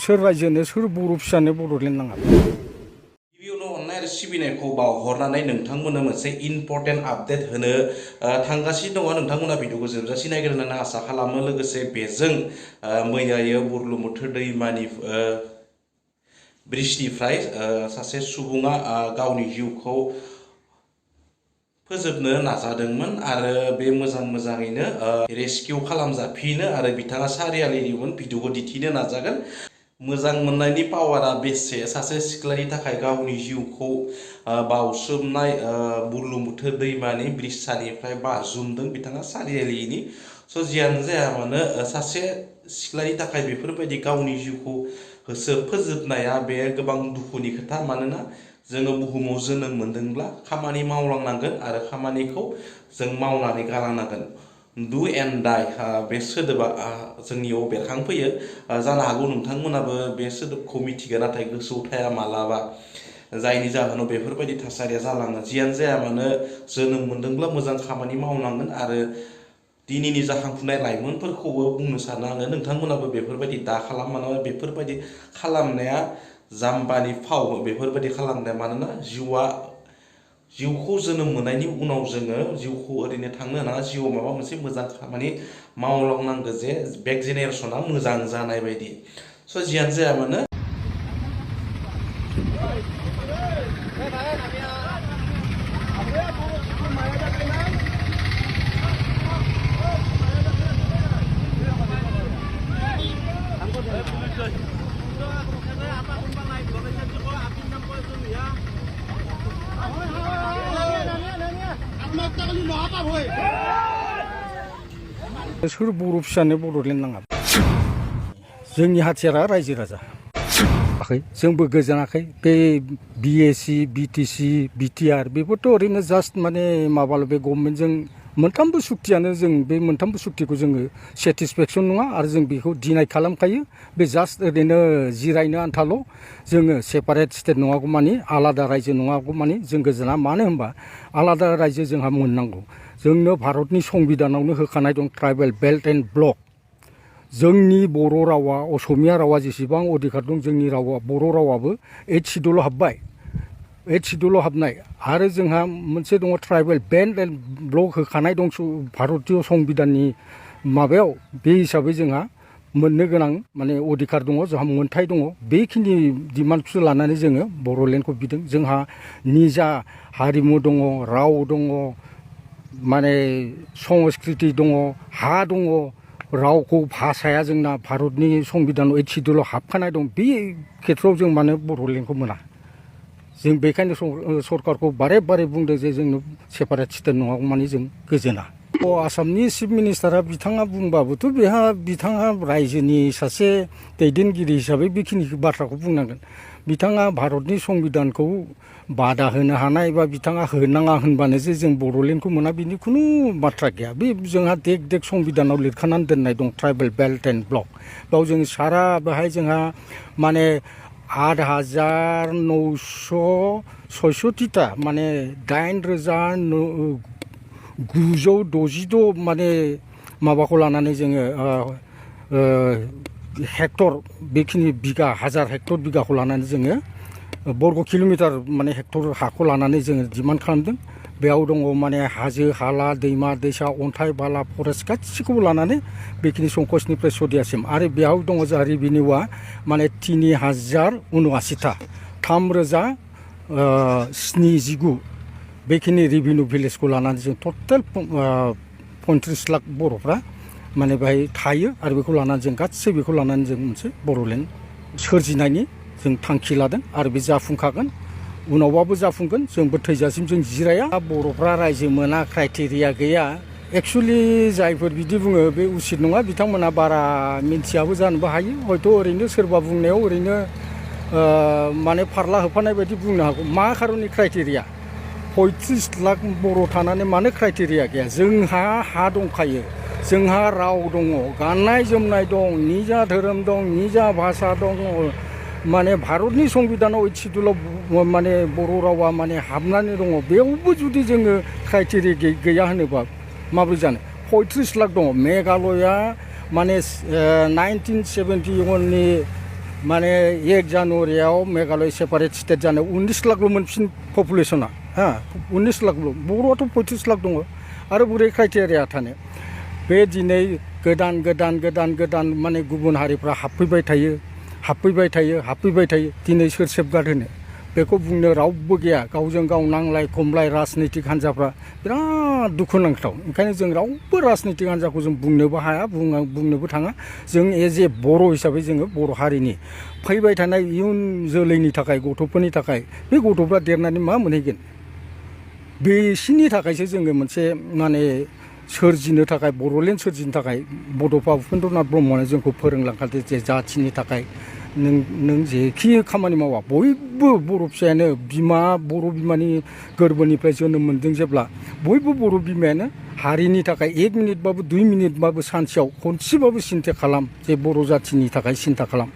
सोर रायजोनो सोर बर' फिसानो बड'लेण्ड नाङा गिबियावनो अननाय आरो सिबिनायखौ बावहरनानै नोंथांमोननो मोनसे इम्पर्टेन्ट आपडेट होनो थांगासिनो दङ। नोंथांमोना भिडिअखौ जोबजासिम नायगोन होननानै आसा खालामो। लोगोसे बेजों मैयायो बुरलुंबुथुर दैमानि ब्रिजनिफ्राय सासे सुबुङा गावनि जिउखौ फोजोबनो नाजादोंमोन आरो बे मोजाङैनो रेस्किउ खालामजाफिनो आरो बिथाङा सारियालिनिमोन भिडिअखौ दिन्थिनो नाजागोन। मोजां मोननायनि पावारा बेसे सासे सिख्लानि थाखाय गावनि जिउखौ बावसोमनाय बुरलुंबुथुर दैमानि ब्रिजसानिफ्राय बाज्रुमदों बिथाङा सारियालिनि। स' जियानो जाया मानो सासे सिख्लानि थाखाय बेफोरबायदि गावनि जिउखौ फोजोबनाया बे गोबां दुखुनि खोथा। मानोना जोङो बुहुमाव जोनोम मोनदोंब्ला खामानि मावलांनांगोन आरो खामानिखौ जों मावनानै गालांनांगोन। डु एन्ड डाइ बे सोदोबा जोंनियाव बेरखांफैयो। जानो हागौ नोंथांमोनाबो बे सोदोबखौ मिथिगोन नाथाय गोसोआव थाया मालाबा, जायनि जाहोनाव बेफोरबायदि थासारिया जालाङो। जियानो जाया मानो जोनोम मोनदोंब्ला मोजां खामानि मावनांगोन आरो दिनैनि जाखांफुनाय लाइमोनफोरखौबो बुंनो सानो आङो नोंथांमोनाबो बेफोरबायदि दा खालाम। मानोना बेफोरबायदि खालामनाया जाम्बानि फाव बेफोरबायदि खालामनाया। मानोना जिउखौ जोनोम मोननायनि उनाव जोङो जिउखौ ओरैनो थांनो नाङा। जिउआव माबा मोनसे मोजां खामानि मावलांनांगौ जे बेक जेनेरेसना मोजां जानाय बायदि। स' जियानो जाया मानो सोर बर' फिसानो बड'लेण्ड नाङा जोंनि हाथियारा रायजो राजा जोंबो गोजोनाखै। बे बिएसि बिटिसि बिटिआर बेफोरथ' ओरैनो जास्ट माने माबाल' बे गभर्नमेन्टजों मोनथामबो सुक्तियानो जों बे मोनथामबो सुक्तिखौ जोङो सेटिसफेक्सन नङा आरो जों बेखौ डिनाय खालामखायो। बे जास्ट ओरैनो जिरायनो आन्थाल' जोङो सेपारेट स्टेट नङागौ मानि आलादा रायजो नङागौ मानि जों गोजोना। मानो होनबा आलादा रायजो जोंहा मोननांगौ। जोंनो भारतनि संबिधानावनो होखानाय दं ट्राइबेल बेल्ट एन्ड ब्लक। जोंनि बर' रावा असमिया रावा जेसेबां अधिकार दं जोंनि रावा बर' रावाबो 8 सिडुलाव हाबबाय। 8 सिडुलाव हाबनाय आरो जोंहा मोनसे दङ ट्राइबेल बेल्ट एन्ड ब्लक होखानाय दं भारतीय संबिधाननि माबायाव। बे हिसाबै जोंहा मोननो गोनां माने अधिकार दङ, जोंहा मोनथाय दङ। बेखिनि डिमान्डखौसो लानानै जोङो बड'लेण्डखौ बिदों। जोंहा निजा हारिमु दङ, राव दङ, माने संस्कृति दङ, हा दङ। रावखौ भाषाया जोंना भारतनि संबिधानाव 8 सिडुलाव हाबखानाय दं। बे खेथ्रआव जों मानो बड'लेण्डखौ मोना? जों बेखायनो सरकारखौ बारे बारे बुंदों जे जोंनो सेपारेट स्टेट नङागौ मानि जों गोजोना। आसामनि चिफ मिनिस्टारा बिथाङा बुंबाबोथ' बिथाङा रायजोनि सासे दैदेनगिरि हिसाबै बेखिनि बाथ्राखौ बुंनांगोन। बिथाङा भारतनि संबिधानखौ बादा होनो हानाय बा बिथाङा होनाङा होनबानो जे जों बड'लेण्डखौ मोना बिनि खुनु बाथ्रा गैया। बे जोंहा देक संबिधानाव लिरखानानै दोननाय दं ट्राइबेल बेल्ट एन्ड ब्लक। बेयाव जों सारा बेहाय जोंहा माने 8,966ता माने 8,966 माने माबाखौ लानानै जोङो हेक्टर बेखिनि बिगा हाजार हेक्टर बिगाखौ लानानै जोङो बर्ग किल'मिटार माने हेक्टर हाखौ लानानै जोङो डिमान्ड खालामदों। बेयाव दङ माने हाजो हाला दैमा दैसा अन्थाइ बाला फरेस्ट गासिखौबो लानानै बेखिनि संकसनिफ्राय सदियासिम। आरो बेयाव दङ जोंहा रेभिनिउआ माने 3079ता 3079 बेखिनि रेभिनिउ भिलेजखौ लानानै जों टटेल 35 लाख बर'फ्रा माने बेहाय थायो। आरो बेखौ लानानै जों गासै बेखौ लानानै जों मोनसे बड'लेण्ड सोरजिनायनि जों थांखि लादों आरो बे जाफुंखागोन। उनावबाबो जाफुंगोन। जोंबो थैजासिम जों जिराया। बर'फ्रा रायजो मोना क्राइटेरिया गैया। एक्सुवेलि जायफोर बिदि बुङो बे उसित नङा। बिथांमोना बारा मिन्थियाबो जानोबो हायो। हयथ' ओरैनो सोरबा बुंनायाव ओरैनो माने फारला होफानाय बायदि बुंनो हागौ। मा खारननि क्राइटेरिया? 35 लाख बर' थानानै मानो क्राइटेरिया गैया? जोंहा हा दंखायो, जोंहा राव दङ, गाननाय जोमनाय दं, निजा धोरोम दं, निजा भाषा दङ। माने भारतनि संबिधानाव 8 सिडुलाव माने बर' रावा माने हाबनानै दङ। बेयावबो जुदि जोङो क्राइटेरिया गैया होनोबा माबोरै जानो? 35 लाख दङ मेघालया माने 1971नि माने 1 जानुवारियाव मेघालय सेपारेट स्टेट जानाय 19 लाखल'मोन बिसिनि पपुलेसना 19 लाखल' बर'आथ' 35 लाख दङ आरो बोरै क्राइटेरिया थानो बे दिनै गोदान माने गुबुन हारिफ्रा हाबफैबाय थायो दिनै सोर सेफगार्ड होनो बेखौ बुंनो रावबो गैया गावजों गाव नांलाय खमलाय राजनितिक हान्जाफ्रा बिराद दुखुनांथाव ओंखायनो जों रावबो राजनितिक हान्जाखौ जों बुंनोबो हाया बुंनोबो थाङा जों एज ए बर' हिसाबै जोङो बर' हारिनि फैबाय थानाय इयुन जोलैनि थाखाय गथ'फोरनि थाखाय बे गथ'फ्रा देरनानै मा मोनहैगोन बिसिनि थाखायसो जोङो मोनसे माने सोरजिनो थाखाय बर'लेण्ड सोरजिनो थाखाय बड'फा उपेन्द्रनाथ ब्रह्मआनो जोंखौ फोरोंलांखादो जे जाथिनि थाखाय नों जेखि खामानि मावा बयबो बर' फिसायानो बर' बिमानि गोरबोनिफ्राय जोनोम मोन्दों जेब्ला बयबो बर' बिमायानो हारिनि थाखाय 1 मिनिटबाबो 2 मिनिटबाबो सानसेयाव खनसेबाबो सिन्था खालाम जे बर' जाथिनि थाखाय सिन्था खालाम